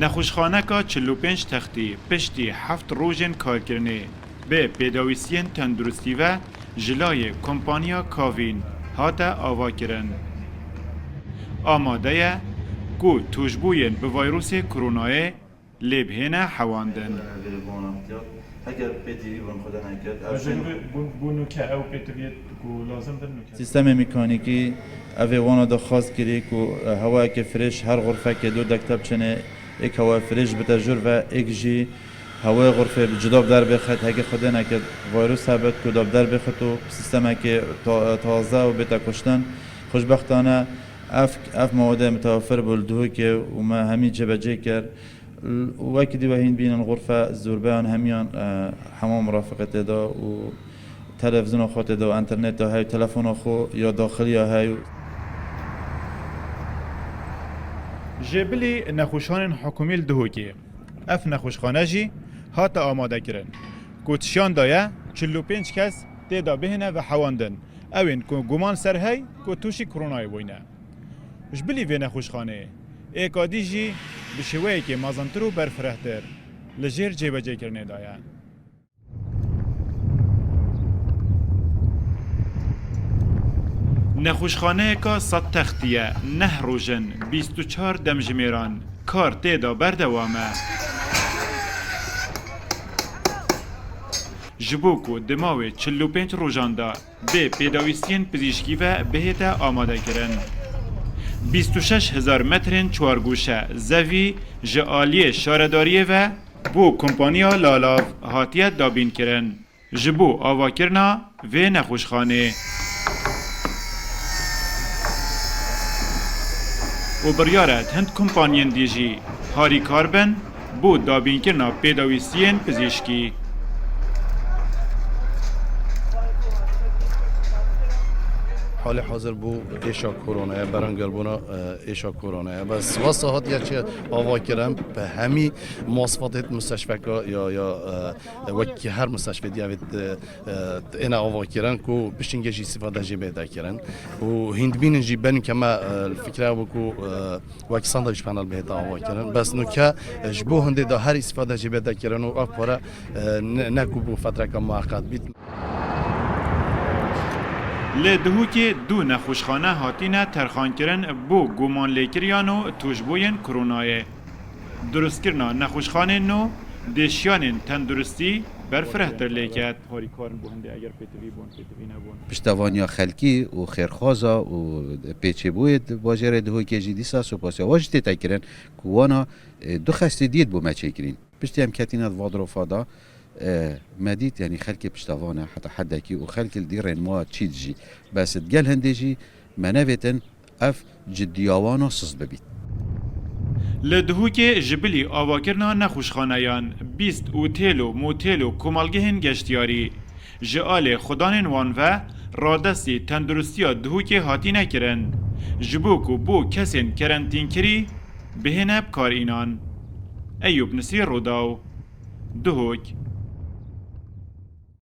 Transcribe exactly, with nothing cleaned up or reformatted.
Nexweşxaneka çil û pênc textî piştî heft rojên karkirinê bi pêdawîstiyên tenduristî ve ji layê kompaniya Kavîn hate avakirin. Amade ye ku tûşbûyên bi vayrosê koronayê lê bihêne hewandin. Heke pê T V bûn xwe de neket, ev Ev jin bû, bû, bû nûke ew pê T V'yê ku lazim bin nûke. Sîstemê mekanîkî ev ê wana daxwaz kirî ku, e, hewayeke firêş her xurfekê du dekte biçinê, êk hewa firêş bite jûr ve, êk jî hewayê xurfê bi cuda bi der bêxit, heke Xwedê neket vayrus hebit ku da bi der bêxit û sîstemekê ta-, taze û bête kuştin. Xweşbextane ev, ev mawade mitewefir bû li Duhokê û me hemî cêbecê kir. Wekî dî we hîn bînin xurfe zûrbeyan hemiyan, e, hema mirafiqetê de û televîzyona xwe tê de û enterneta hey, telefona xwe ya daxiliya hey. Ji bilî nexweşxanên hikûmî li Duhokê, ev nexweşxane jî hate amadekirin, ku tişiyan daye çil û pênc kes tê de bihêne ve hewandin. Ew ên ku guman ser hey ku tûşî koronayê bûyne. Ji bilî vê nexweşxaneyê, êka dî jî bi şêweyekê mezintir û berfirehtir li jêr cêbecêkirinê de ye. Nexweşxaneyeka sed textî ye, neh rojin, bîst û çar demjimêran, kar tê de berdewam e. Ji bo ku di mawê çil û pênc rojan de bi pêdawîstiyên pizîşkî ve bihête amadekirin. Bîst û şeş hezar metrên çargûşe zevî ji aliyê şaredariyê ve bo kompaniya Lalav hatiye dabînkirin ji bo avakirina vê nexweşxanê. Û biryar e di hin kompaniyên dî jî harîkar bin bo dabînkirina pêdawîstiyên pizîşkî. Halê hazir bû êşa koronaya, berangerbûna, e, êşa koronaya. Bes wesa hatiye çi avakirin, bi hemî mosfatê mustashfeka ya, ya, e, wekî her mustashfê dî evê, e, e, êne avakirin ku piştî jî îstîfade jê bête kirin. Û hîn dibînin jî belkî me, e, li fikra bû ku, e, wek sandwich panel bihête avakirin. Bes nûke, e, ji bo hindê de her îstîfade jê bête kirin û ev pare, e, ne, ne ku bo fetreke mueqet bît. Li Duhokê du nexweşxane hatine terxankirin bo gumanlêkiriyan û tûşbûyên koronayê. Durustkirina nexweşxanên nû dê şiyanên tenduristî berfirehtir lê ket. Harîkar in bo hindê eger pêtivî bûn, pêtivî nebûn. Piştevaniya xelkî û xêrxwaza û pêçêbûyê di bajêrê Duhokê jî dîsa supasiya wan jî tête kirin ku wana, e, du xestê diyê bo me çêkirîn. Piştî em ketîne di va dirofa de, e, me dît, yanî xelkê piştevan e heta hedekî û xelkê li dî rênma çît jî. Bes di gel hindê jî me nevêtin ev ciddiya wana sist bibît. Li Duhokê ji bilî avakirina nexweşxaneyan, bîst otêl û motêl û komelgehên geştiyarî ji alê xudanên wan ve radestî tenduristiya Duhokê hatîne kirin, ji bo ku bo kesên kerentînkirî bihêne bi kar înan. Eyûb Nisrî Rodaw, Duhok.